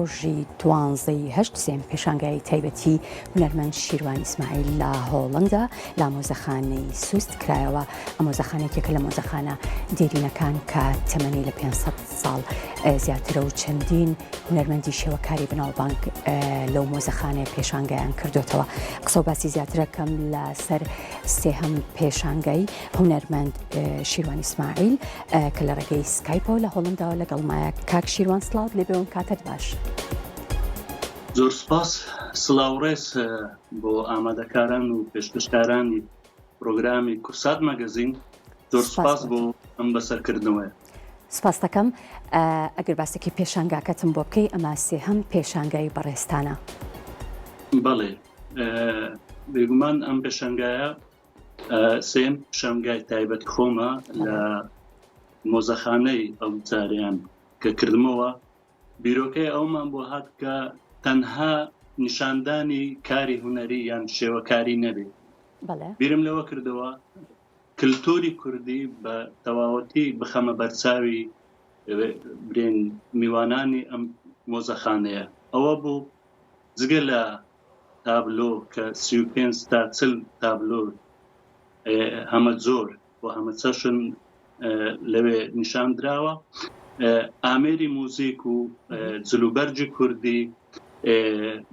ڕۆژی دوانزەی هەشت سێم پێشانگای تایبەتی هونەرمەند شیروان ئیسماعیل لە هۆڵندا لە مۆزەخانەی سوست کرایەوە. ئەم مۆزەخانە یەکێکە لە مۆزەخانە دێرینەکان کە تەمەنی لە 500 ساڵ زیاترە و چەندین هونەرمەندی شێوەکاری بەناوبانگ لەو مۆزەخانەیە پێشانگایان کردوێتەوە. قسە و باسی زیاترەکەم لەسەر سێهەم پێشانگای هونەرمەند شیروان ئیسماعیل کە لە ڕێگەی سکایپەوە لە هۆڵنداوە لەگەڵمایە. کاک شیروان سڵاوت لێبێ و کاتت باش. زۆر سپاس. سڵاو ڕێز بۆ ئامادەکاران و پێشکەشکارانی پرۆگرامی کورسات مەگەزین. زۆر سپاس بۆ ئەم بەسەرکردنەوەیە. سپاست دەکەم. ئەگەر باسێکی پێشانگاکەتم بۆ بکەی، ئەمە سێهەم پێشانگای بەڕێزتانە. بەڵێ بێگومان ئەم پێشانگایە سێیەم پیشانگای تایبەتی خۆمە لە مۆزەخانەی ئەو جاریان کە کردمەوە بیرۆکەی ئەومان بۆ هات کە تەنها نیشاندانی کاری هونەری یان شێوەکاری نەبێ بیرم لەوە کردەوە کللتوری کوردی بە تەواوەتی بخەمە بەرچاوی برێن میوانانی ئەم مۆزەخانەیە ئەوە بوو جگە لە تابلۆ کە 35 تا 40 تابلۆ هەمە جۆر و هەمە چەشن لەوێ نیشان دراوە ئامێری موزیک و جلوبەرگی کوردی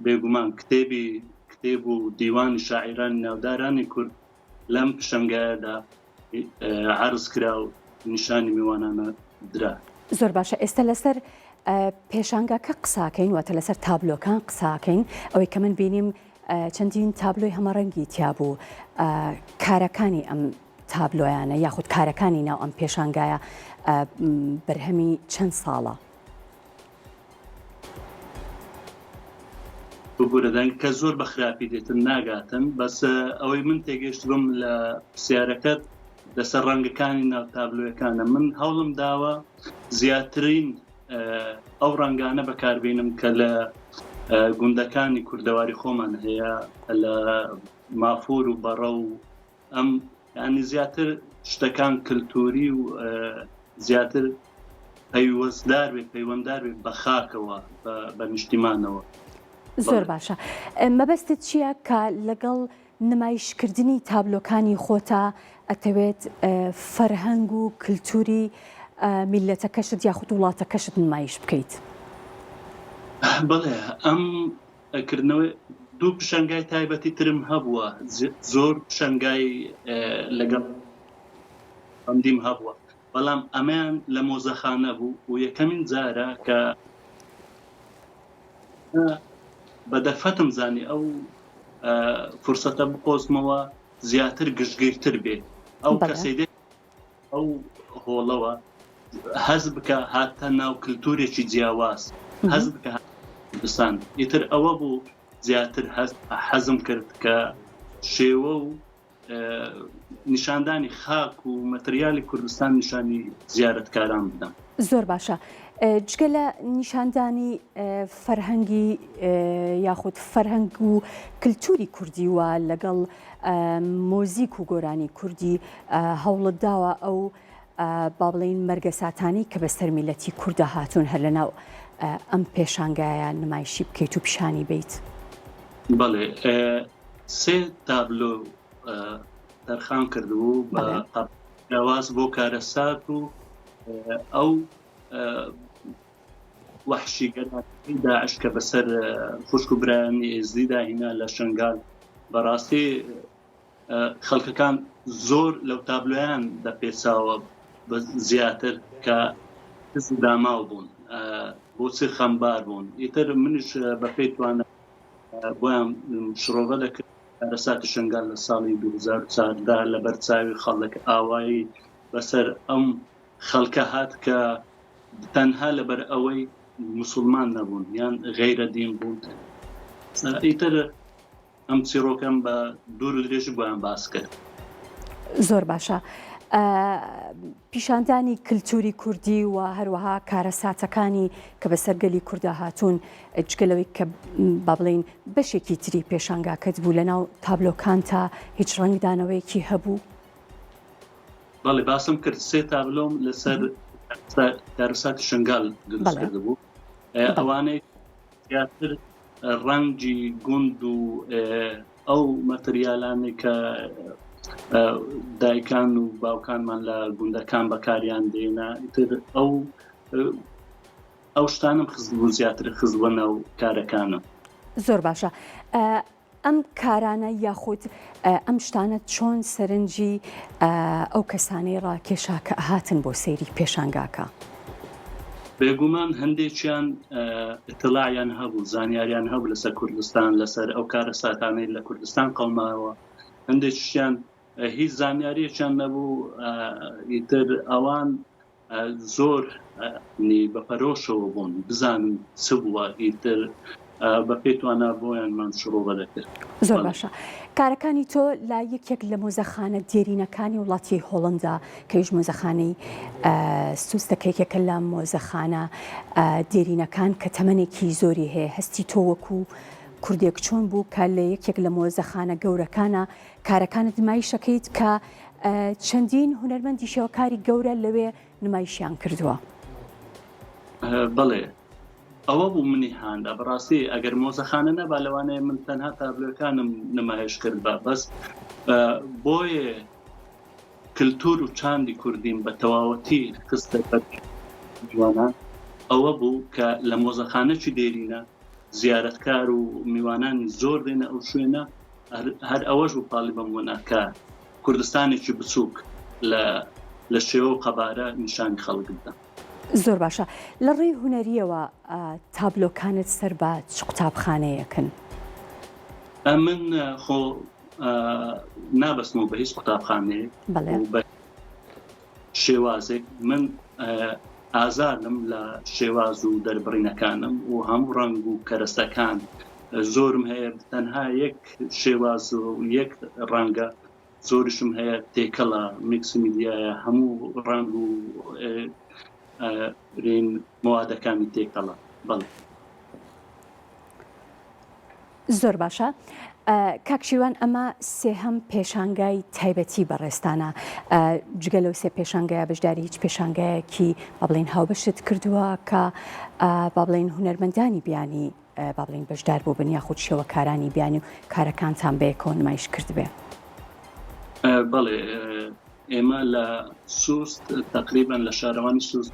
بێگومان کتێبی کتێب و دیوانی شاعیرانی ناودارانی کورد لەم پیشەنگایەدا عرض کرا و نیشانی میوانانە درا. زۆر باشە ئێستا لەسەر پێشانگاکە قساکەین واتە لەسەر تابلۆکان قساکەین ئەوەی کە من بینیم چەندین تابلۆی هەمەڕەنگی تیابوو کارەکانی ئەم تابلۆیانە یاخود کارەکانی ناو ئەم پێشانگایە بەرهەمی چەند ساڵە؟ ببورە دەنگەکە زۆر بە خراپی دێتن ناگاتن بەس ئەوەی من تێگەشت بم لە پرسیارەکەت لەسەر ڕەنگەکانی ناو تابلۆیەکانە من هەوڵم داوە زیاترین ئەو ڕەنگانە بەکاربینم کە لە گوندەکانی کوردەواری خۆمان هەیە لە مافور و بەڕە و ئەم ینی زیاتر شتەکان کللتوری و زیاتر پەیوەستدار بێ پەیوەندار بێ بە خاکەوە بە نیشتیمانەوە. زۆر باشە مەبەستت چییە کە لەگەڵ نمایشکردنی تابلۆکانی خۆتا ئەتەوێت فەرهەنگ و کلتوری میللەتەکەشت یاخود وڵاتەکەشت نمایش بکەیت؟ بەڵێ ئەم کردنەوەی دوو پیشانگای تایبەتی ترم هەبووە زۆر پیشانگای لەگەڵ بەندیم هەبووە بەڵام ئەمەیان لە مۆزەخانە بوو و یەکەمین جارە کە بە دەرفەتم زانی ئەو فرسەتە بقۆزمەوە زیاتر گشتگیرتر بێ ئەو کەسەی دێت ئەو هۆڵەوە هەز بکە هاتە ناو کللتورێکی جیاواز هەز بکە کوردستان ئیتر ئەوە بوو زیاتر حەزم کرد کە شێوە و نیشاندانی خاک و مەتریالی کوردستان نیشانی زیارەتکاران بدەم. زۆر باشە جگە لە نیشاندانی فەرهەنگی یاخود فەرهەنگ و کلتوری کوردی و لەگەڵ مۆزیک و گۆرانی کوردی هەوڵت داوە ئەو با بڵێین مەرگەساتانەی کە بەسەر میلەتی کووردا هاتوون هەر لەناو ئەم پێشانگایە نمایشی بکەیت و پیشانی بیت؟ بەڵێ سێ تابلۆ تەرخان کردبوو بە جیاواز بۆ کارەسات و ئەو وەحشیگەرانی داعش کە بەسەر خوشک و برایانی ئێزدیدا هینا لە شنگال بەڕاستی خەڵکەکان زۆر لەو تابلۆیان دەپێچاوە بە زیاتر کە داماو بوون بۆچی خەمبار بوون ئیتر منیش بە پێی توانە بۆیان شڕۆڤە دەکرد کارەساتی شنگال لە ساڵی 2014 لەبەر چاوی خەڵک ئاوایی بەسەر ئەم خەڵکە هات کە تەنها لەبەر ئەوەی مسلمان نەبوون یان غەیرە دین بوون ئیتر ئەم چیڕۆکەم بە دوور و درێژی بۆیان باس کرد. زۆر باشە. پیشاندانی کلتوری کوردی و هەروەها کارەساتەکانی کە بەسەر گەلی کوردا هاتوون جگە لەوەی کە با بڵێین بەشێکی تری پێشانگاکەت بوو لەناو تابلۆکانتا هیچ ڕەنگدانەوەیەکی هەبوو؟ بەڵێ باسم کرد سێ تابلۆم لەسەر کارەساتی شنگال دروست کردبوو ئەوانەی. زیاتر ڕەنگی گوند و ئەو مەتریالانەی کە دایکان و باوکانمان لە گوندەکان بەکاریان دێنا ئیتر ئەو ئەو شتانم خستبوو زیاتر خستبووە ناو کارەکانم. زۆر باشە ئەم کارانە یاخود ئەم شتانە چۆن سەرنجی ئەو کەسانەی ڕاکێشا کە ئەهاتن بۆ سەیری پێشانگاکە؟ بێگومان هەندێکیان ئیتڵاعیان هەبوو، زانیاریان هەبوو لەسەر کوردستان، لەسەر ئەو کارەساتانەی لە کوردستان قەوماوە، هەندێکیشیان هیچ زانیاریەکیان نەبوو، ئیتر ئەوان زۆر بە پەرۆشەوە بوون بزانن چ بووە ئیتر بە پێی توانا بۆیانمان شڕۆڤە دەکرد. زۆر باشە کارەکانی تۆ لە یەکێک لە مۆزەخانە دێرینەکانی وڵاتی هۆڵندا کە ئەویش مۆزەخانەی سوستە کە یەکێکە لە مۆزەخانە دێرینەکان کە تەمەنێکی زۆری هەیە هەستی تۆ وەکو کوردێک چۆن بوو کە لە یەکێک لە مۆزەخانە گەورەکانە کارەکانت نمایشەکەیت کە چەندین هونەرمەندی شێوەکاری گەورە لەوێ نمایشیان کردووە. بەڵێ ئەوە بوو منی هاندا بەڕاستی ئەگەر مۆزەخانە نەبا لەوانەیە من تەنها تابلۆکانم نمایش کردبا بەس بۆیە کللتور و چاندی کوردیم بە تەواوەتی خستە بەر جوانان ئەوە بوو کە لە مۆزەخانەکی دێرینە زیارەتکار و میوانانی زۆر دێنە ئەو شوێنە هەر ئەوەش بوو پاڵی بەم ونا کە کوردستانێکی بچووک لە لە شێوە و قەبارە نیشانی خەڵک بدەم. زۆر باشە لە ڕووی هونەرییەوە تابلۆکانت سەر بە چ قوتابخانەیەکن؟ ئەمن خۆ نابەستمەوە بە هیچ قوتابخانەیەک و بە شێوازێک من ئازادم لە شێواز و دەربڕینەکانم و هەموو ڕەنگ و کەرەسەکان زۆرم هەیە تەنها یەک شێواز و یەک ڕەنگە زۆریشم هەیە تێکەڵە میکس میدیایە هەموو ڕەنگ و رین موادەکانی تێکەڵە بەڵێ. زۆر باشە کاک شیروان ئەمە سێهەم پێشانگای تایبەتی بەڕێزتانە جگە لەو سێ پێشانگایە بەشداری هیچ پێشانگایەکی با بڵێین هاوبەشت کردووە کە با بڵێین هونەرمەندانی بیانی با بڵێین بەشدار بووبن یاخود شێوەکارانی بیانی و کارەکانتان بەیەکەوە نمایش کردبێ؟ بەڵێ ئێمە لە سوست تقریبا لە شارەوانی سوست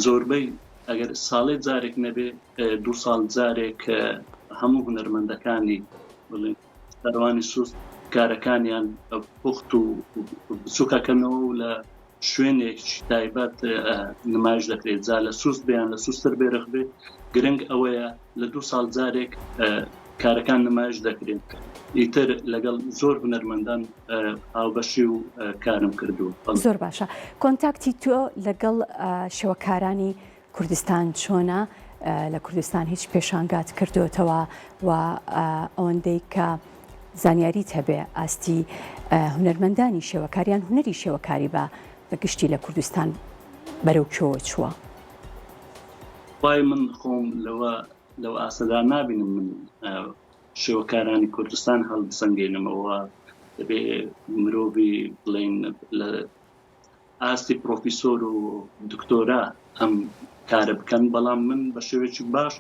زۆربەی ئەگەر ساڵێ جارێک نەبێ دوو ساڵ جارێک هەموو هونەرمەندەکانی بڵێن شارەوانی سوست کارەکانیان پوخت و بچووکەکەنەوە و لە شوێنێکی تایبەت نمایش دەکرێت جا لە سوست بیان لە سوستر بێرخ بێت گرنگ ئەوەیە لە دوو ساڵ جارێک کارەکان نمایش دەکرێن ئیتر لەگەڵ زۆر هونەرمەندان هاوبەشی و کارم کردووە. زۆر باشە کۆنتاکتی تۆ لەگەڵ شێوەکارانی کوردستان چۆنە؟ لە کوردستان هیچ پێشانگات کردۆتەوە و ئەوەندەی کە زانیاریت هەبێ ئاستی هونەرمەندانی شێوەکار یان هونەری شێوەکاری بە بە گشتی لە کوردستان بەرەو کوێوە چووە؟ وای من خۆم لەوە لەو ئاستەدا نابینم من شێوەکارانی کوردستان هەڵبسەنگێنمەوە دەبێ مرۆڤی بڵێن لە ئاستی پرۆفیسۆر و دکتۆرا ئەم کارە بکەن، بەڵام من بە شێوەیەکی باش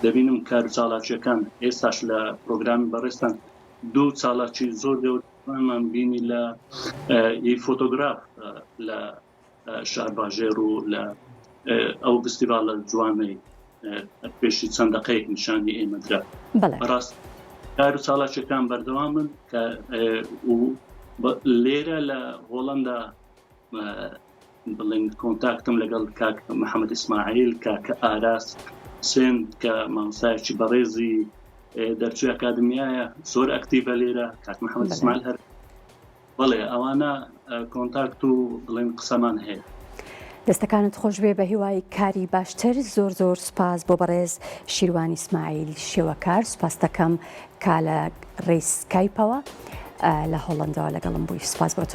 دەبینم کار و چالاکییەکان، ئێستاش لە پرۆگرامی بەڕێزتان دوو چالاکی زۆر گەورەمان بینی لە ی فۆتۆگراف لە شارباژێڕ و لە ئەو فستیڤاڵە جوانەی پێشی چەند دەقەیەک نیشانی ئێمە درا. بەڕاست کار و چالاکیەکان بەردەوامن کە و لێرە لە هۆڵندا بڵێن کۆنتاکتم لەگەڵ کاک محەممەد ئیسماعیل کاکە ئاراس حسێن کە مامۆستایەکی بەڕێزی دەرچووی ئەکادمیایە زۆر ئەکتیڤە لێرە کاک محەممەد ئیسماعیل هەر بەڵێ ئەوانە کۆنتاکت و بڵێن قسەمان هەیە. دەستەکانت خۆشبێ بەهیوای کاری باشتر زۆر زۆر سوپاس بۆ بەڕێز شیروان ئیسماعیل شێوەکار سوپاست دەکەم کە لە ڕێی سکایپەوە لە هۆڵەندەوە لەگەڵم بووی سوپاس بۆ تۆ.